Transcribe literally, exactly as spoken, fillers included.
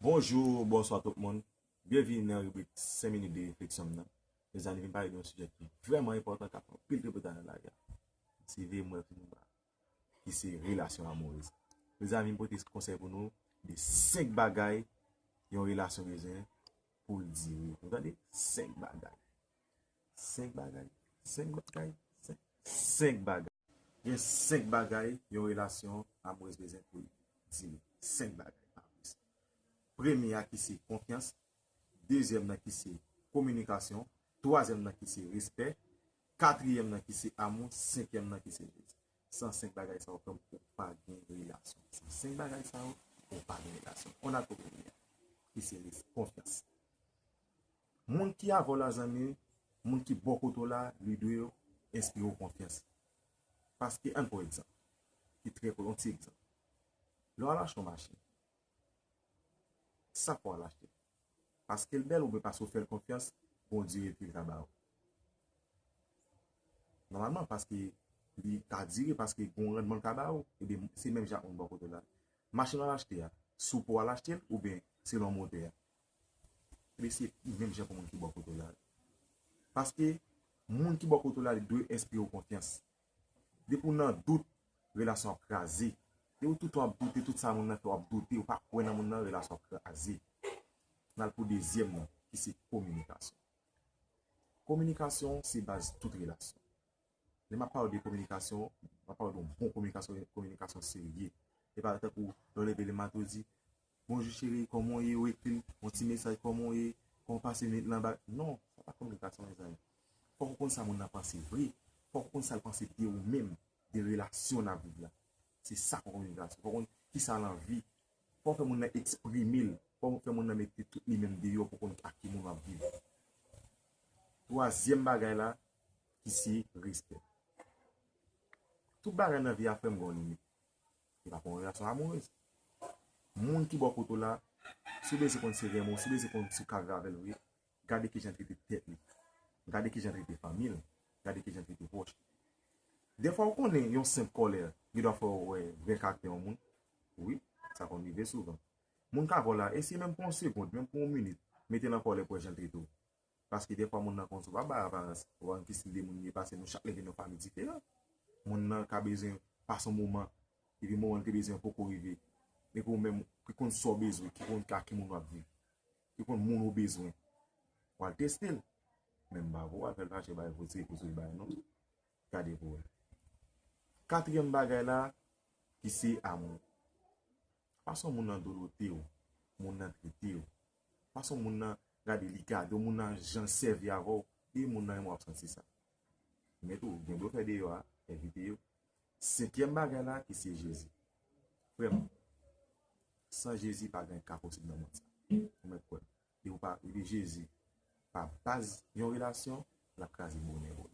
Bonjou, bonswa tout moun. Byenvini nan ribrik senk minit de refleksyon m nan. Mezanmi, vin pale de yon sijè ki vrèman enpòtan, k ap fè anpil tripotay nan lari a. Se veye m wè ki nou ba, ki se relasyon amourèz. Mezanmi, m pote konsèy pou nou de senk bagay yon relasyon bezwen pou l dire. Nou tande? Senk bagay. Senk bagay. Senk bagay. Senk, senk bagay. Gen senk bagay yon relasyon amourèz bezwen pou li dire. Senk bagay, pa plis. Premye a ki se konfyans, dezyèm nan ki se kominikasyon, twazyèm nan ki se respè, katriyèm nan ki se amou, senkyèm nan ki se Jezi. San senk bagay sa yo, frè m, ou pa gen relasyon. San senk bagay sa yo, ou pa gen relasyon. On a premye a, ki se res-, konfyans. Moun ki avè w la, zanmi, moun ki bò kote w la, li dwe enspire w konfyans. Paske, ann pran egzanp, ki trè, yon ti egzanp. Lè w al achte yon machin, sa fè w al achte l? Paske l bèl oubyen paske w fè l konfyans, gon dire ke l ka ba w? Nòmalman, paske li ka dire, paske gon randman l ka ba w, ebyen, se menm jan ak moun bò kote w la. Machin w al achte a, sou po w al achte l oubyen selon motè a? Ebyen, se menm jan pou moun ki bò kote w la. Paske moun ki bò kote w la, li dwe enspire w konfyans. Depi w nan dout, relasyon ap kraze. Depi w toutan w ap doute, tout sa moun nan fè w ap doute, ou pa kwè nan moun nan, relasyon ap kraze. N al pou dezyèm nan, ki se kominikasyon. Kominikasyon se baz tout relasyon. Lè m ap pale de kominikasyon, m ap pale de yon bon kominikasyon, kominikasyon serye. E pa tankou lè w leve le maten, w di, "Bonjou cheri, kòman w ye?" Ou ekri l yon ti mesaj, "Kòman w ye? Kòman w pase nwit lan?" Ba, non, sa pa kominikasyon, mezanmi. Fòk ou konn sa moun nan panse vre. Fòk ou konn sa l panse de ou menm, de relasyon n ap viv la. Se sa k kominikasyon. Fòk ou konn kisa l anvi. Fòk ou fè moun nan eksprime l. Fòk ou fè moun nan mete tout li menm deyò pou konn ak ki moun w ap viv. Twazyèm bagay la, ki se respè. Tout bagay nan vi a, frè m, gen yon limit. E pa pou yon relasyon amourèz. Moun ki bò kote w la, si w bezwen konn se renmen w, si w bezwen konn si w ka viv avè l vre, gade kijan l trete tèt li. Gade kijan l trete fanmi l. Gade kijan l trete pwòch li. Dèfwa, ou konnen yon senp kòlè gendwa fè w wè vrè karaktè yon moun. Wi, sa konn rive souvan. Moun ka vò la, eseye menm pou yon segond, menm pou yon minit, mete l an kòlè pou wè jan l trete w. Paske dèfwa moun nan konsa, ou pa bay aparans, ou pa konn ki stil de moun li ye, paske nou chak leve nan yon fanmi diferan. Moun nan ka bezwen pase yon moman, epi moman li te bezwen poko rive. Epi ou menm, ki konn sa w bezwen, ki konn ak ki moun w ap viv, ki konn moun ou bezwen, w al teste l. Men m pa pou w al fè l fache bay vòt, se pou sou bay non. Gade pou wè. Katriyèm bagay la, ki se amou. Fason moun nan dodote w, moun nan trete w, fason moun nan gade li gade w, moun nan jan l sèvi avè w, e moun nan renmen w ap santi sa. Men tou, gen blofè deyò a, evite yo. Senkyèm bagay la, ki se Jezi. Frè m, san Jezi, pa gen ka posib nan mond sa. Ou mèt kwè m. E ou pa, epi Jezi pa baz yon relasyon, l ap kraze bonè w.